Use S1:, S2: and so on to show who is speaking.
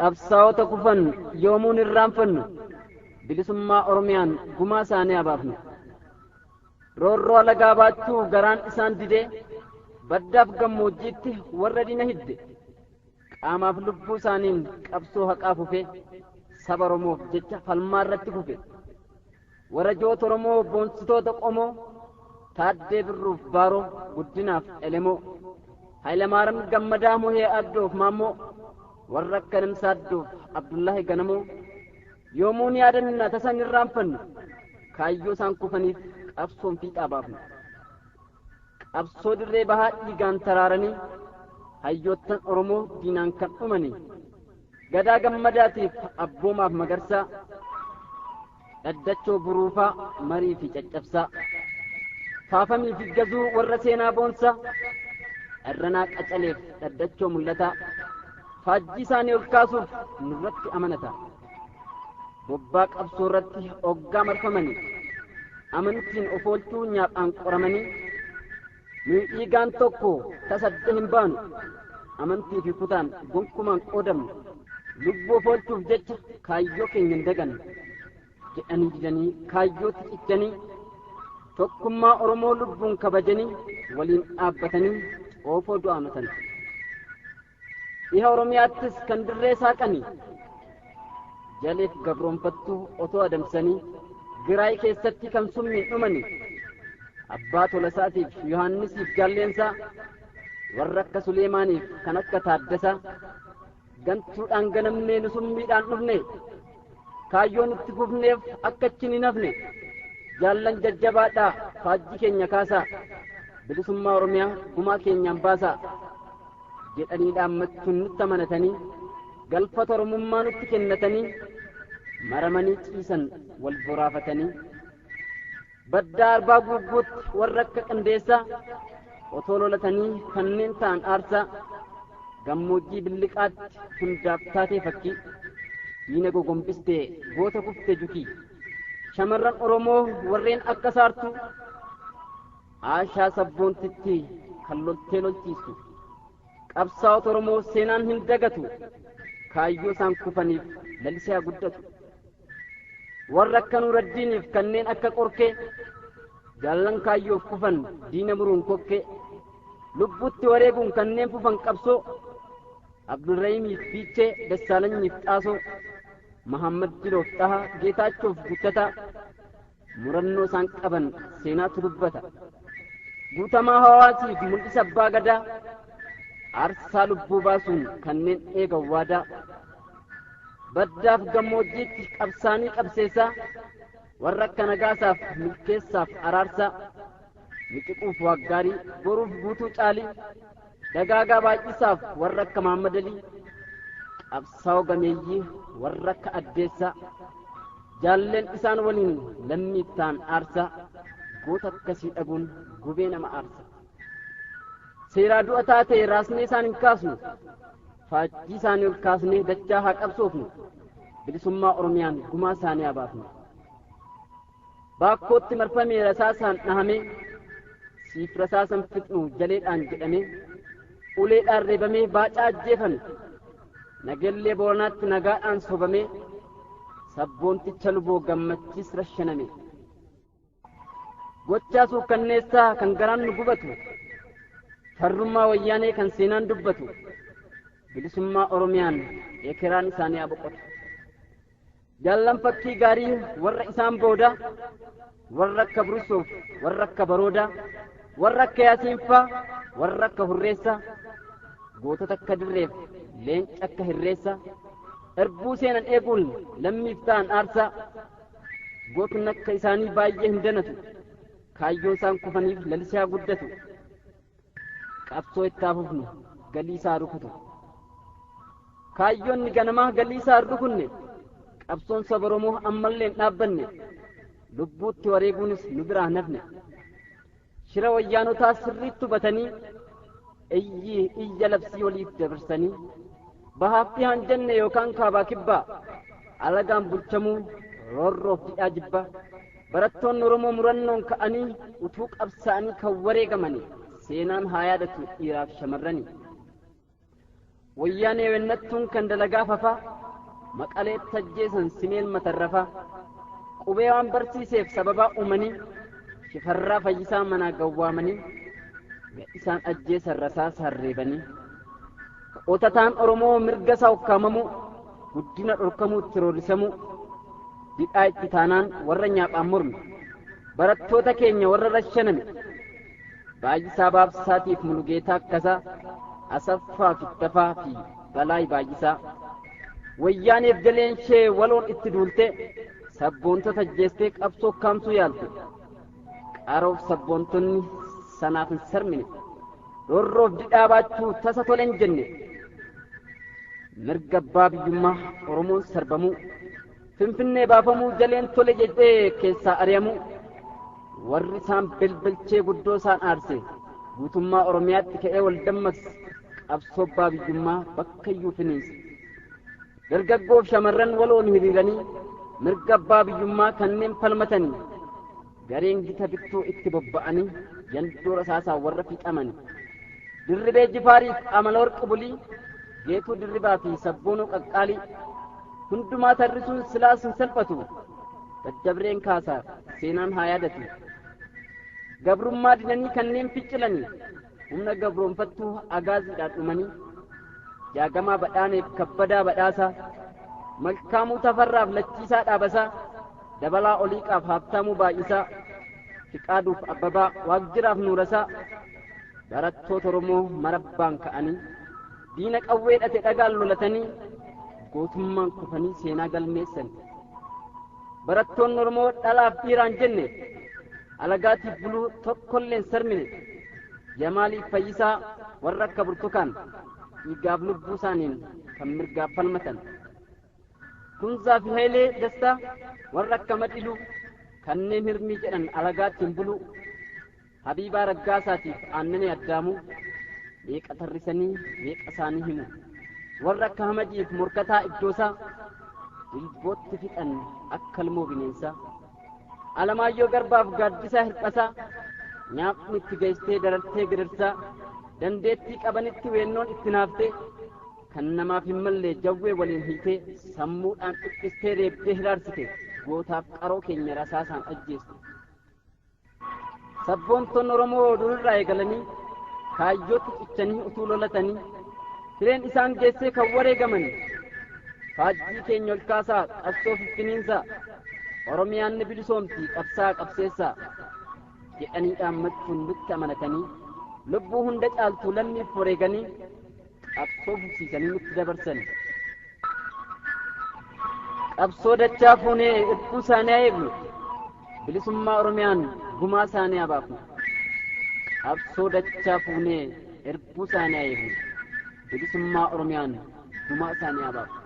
S1: Qabsaa'ota kufan yoomuun irraanfannu, bilisummaa Oromiyaan gumaa isaanii abaafnu. Roorroo alagaa baachuu garaan isaan didee, baddaaf gammoojjiitti warra diina hidde, qaamaaf lubbuu isaaniin qabsoo haqaa fufee, saba Oromoof jecha falmaa irratti kufe. Warajoota Oromoo boonsitoota qomoo, Taaddee Birruuf Baaroo, Guddinaaf Elemoo, Hayilamaariyaam Gammadaa Muhee Addoof Maammoo, warra akka Namsaa Addoof Abdullaahi Ganamoo, yoomuu ni yaadanna tasan irraanfannu, kaayyoo isaan kufaniif qabsoon fiixaa baafnu. Qabsoo dirree bahaa dhiigaan taraaranii, hayyoottan Oromoo diinaan kan dhumanii, Gadaa Gammadaatiif Abboomaaf Magarsaa, Dhaddachoo Buruufaa Marii fi Caccabsaa, Faafamii fi Gazuu warra seenaa boonsaa, Dharranaa Qacaleef Dhaddachoo Mul'ataa, faajjii isaanii ol kaasuuf nurratti amanata. Bobbaa qabsoo irratti oggaa marfamanii, amantiin of oolchuu nyaaphaan qoramanii, nuyi dhiigaan tokko tasa adda hin baanu, amantii fi kutaan gonkumaan qoodamnu, lubbuu of oolchuuf jecha kaayyoo keenya hin dagannu jedhanii didanii kaayyootti cichanii, tokkummaa Oromoo lubbuun kabajanii waliin dhaabbatanii xoofoo du'aamatan. Dhiha Oromiyaattis kan dirree saaqanii, jaleef gabroonfattuu otoo adamsanii, Giraay keessatti kan summiin dhumanii, Abbaa Tolasaatiif Yohaannisiif Jaalleensaa, warra akka Suleemaaniif kan akka Taaddasaa, gantuudhaan ganamnee nu summiidhaan dhufne, kaayyoo nutti fufneef akka achi hin hafne, jaallan jajjabaadhaa faajjii keenya kaasaa, bilisummaa Oromiyaa gumaa keenyaan baasaa jedhanii dhaammachuun nutti amanatanii, galfata Oromummaa nutti kennatanii, maramanii ciisan wal boraafatanii. Baddaa Arbaa Guugguutti warra akka Qindeessaa otoo lolatanii kanneen ta'an aarsaa, gammoojjii Billiqaatti hundaaf taatee fakkii, diina gogombistee goota kuftee jukii. Shamarran Oromoo warreen akka Saartuu, Aashaa Sabboontitti kan loltee lolchiistu, qabsaa'ota Oromoo seenaan hin dagatu, kaayyoo isaan kufaniif lalisee haa guddatu. Warra akka Nuuraddiiniif kanneen akka Qorkee, jaallan kaayyoof kufan diina muruun kokkee, lubbuutti wareeguun kanneen fufan qabsoo, Abdulrahiimiif Fiichee, Dassaalanyiif Xaasoo, Mahammad Jiloof Xahaa, Geetaachoof Guttataa, murannoo isaan qaban seenaatu dubbata. Guutamaa Hawaasiif Mul'isa Abbaa Gadaa, aarsaa lubbuu baasuun kanneen eegan waadaa, baddaaf gammoojjiitti qabsaanii qabseessaa, warra akka Nagaasaaf Milkeessaaf Araarsaa, Mixiquuf Waaggaarii, Boruuf Guutuu Caalii, Dagaagaa Baay'isaaf warra akka Mahammadalii, qabsaa'oo gameeyyii warra akka Addeessaa, jaalleen isaan waliin lammiif ta'an aarsaa, goota akkasii dhabuun gubee nama aarsa. Seeraa du'a taatee raasnee isaan hin kaasnu, faajjii isaanii ol kaasnee dachaa haa qabsoofnu, bilisummaa Oromiyaan gumaa isaanii haa baafnu. Baakkootti marfamee rasaasaan dhahamee, siif rasaasan fixnu jaleedhaan jedhamee, uleedhaan reebamee baacaa ajjeefame, Nagellee Booranaatti nagaadhaan sobamee, sabboonticha Luboo Gammachiis rashaname. Gochaa suukkanneessaa kan garaan nu gubatu, farrummaa wayyaanee kan seenaan dubbatu, bilisummaa Oromiyaan ekeraan isaanii haa boqotu. Jaallan fakkii gaarii warra isaan booda, warra akka Burusoof, warra akka Baroodaa, warra akka Yaasiinfaa, warra akka Hurreessaa, gootota akka Dirreef, leenca akka Hirreessaa, erbuu seenan eeguun lammiif ta'an aarsaa, gootni akka isaanii baay'ee hin danatu, kaayyoon isaan kufaniif lalisee haa guddatu, qabsoo itti haa fufnu galii isaa rukutu. Kaayyoonni ganamaa galii isaa hin rukunne, qabsoon saba Oromoo ammallee hin dhaabbanne, lubbuutti wareeguunis nu biraa hin hafne. Shira wayyaanotaa sirriitti hubatanii, iyyi iyya labsii waliif dabarsanii, bahaaf dhihaan jenne yookaan kaabaa kibbaa, alagaan bulchamuu roorroof didhaa jibbaa, barattoonni Oromoo murannoon ka'anii utuu qabsaa'anii kan wareegamanii, seenaan haa yaadatu dhiiraaf shamarranii. Wayyaanee wennattuun kan dalagaa fafaa Maqaleetti ajjeesan Simeel Matarrafaa. Qubee waan barsiiseef sababaa uumanii Shifarraa Fayyisaa manaa gawwaamanii isaan ajjeesan rasaasaan reebanii. Qotataan Oromoo mirga isaa ukkaamamuu guddina dhorkamuu itti roorrisamuu didhaa itti taanaan warra nyaaphaan morme barattoota keenya warra rashaname Baay'isaa Baabsaatiif Mulugeetaa Akkasaa Asaffaa Fittafaa fi Balaay Baay'isaa. Wayyaaneef jaleen ishee waloon itti duulte sabboontota ajjeestee qabsoo kaamsuu yaalte. Qaroof sabboontonni sanaaf hin sarmine roorroof didhaa baachuu tasa tole hin jenne. Mirga abbaa biyyummaa Oromoon sarbamuu Finfinnee baafamuu jaleen tole jedhee keessaa ari'amuu warri isaan belbelchee guddoo isaan aarse guutummaa Oromiyaatti ka'ee wal dammaqse qabsoo abbaa biyyummaa bakka iyyuu finiinse. Dargaggoof shamarran waloon hiriiranii mirga abbaa biyyummaa kanneen falmatanii gareen gita bittuu itti bobba'anii yandoo rasaasaa warra fixamanii. Dirribee Jifaariif Amala Warqi Bulii Geetuu Dirribaa fi Sabboonuu Qaqqaalii hundumaa tarrisuun silaas hin salphatu daddabreen kaasaa seenaan haa yaadatu. Gabrummaa didanii kanneen ficcilanii humna gabroonfattuu agaaziidhaan dhumanii Jaagamaa Badhaaneef Kabbadaa Badhaasaa Malkaamuu Tafarraaf Lachiisaa Dhaabasaa Dabalaa Oliiqaaf Haabtaamuu Baay'isaa Fiqaaduuf Abbabaa Waaqjiraaf Nuurasaa barattoota Oromoo marabbaan ka'anii diina qawwee dhate dhagaan lolatanii gootummaan kufanii seenaa galmeessan. Barattoonni Oromoo dhalaaf dhiiraan jenne alagaatiif buluu tokkolleen sarmine Jamaaliif Fayyisaa warra akka Burtukaan dhiigaaf lubbuu isaaniin kan mirgaaf falmatan. Kunzaa fi Hayilee Dastaa warra akka Madiluu kanneen hirmii jedhan alagaattiin buluu Habiibaa Raggaasaatiif Aannanii Addaamuu meeqa tarrisanii meeqa isaanii himu. Warra akka Hamadiif Morkataa Iddoosaa dilbootti fixan akka ilmoo bineensaa. Alamaayyoo Garbaaf Gaaddisaa Hirphasaa nyaapni itti geessee darartee gidirsaa dandeettii qabanitti weennoon itti naaftee kan namaaf hin malle jawwee waliin hiitee sammuudhaan dhiphistee reebdee hiraarsite gootaaf qaroo keenya rasaasaan ajjeeste. Sabboontonni Oromoo durirraa eegalanii kaayyootti cichanii utuu lolatanii fireen isaan geessee kan wareegamanii faajjii keenya ol kaasaa qabsoo fiffiniinsaa Oromiyaan ni bilisoomti qabsaa qabseessaa jedhanii dhaammachuun nutti amanatanii lubbuu hunda caaltu lammiif wareeganii qabsoo fufsiisanii nutti dabarsan. Qabsoo dachaa fuunee irbuu isaanii haa eegnu bilisummaa Oromiyaan gumaa isaanii haa baafnu. Qabsoo dachaa fuunee irbuu isaanii haa eegnu bilisummaa Oromiyaan gumaa isaanii haa baafnu.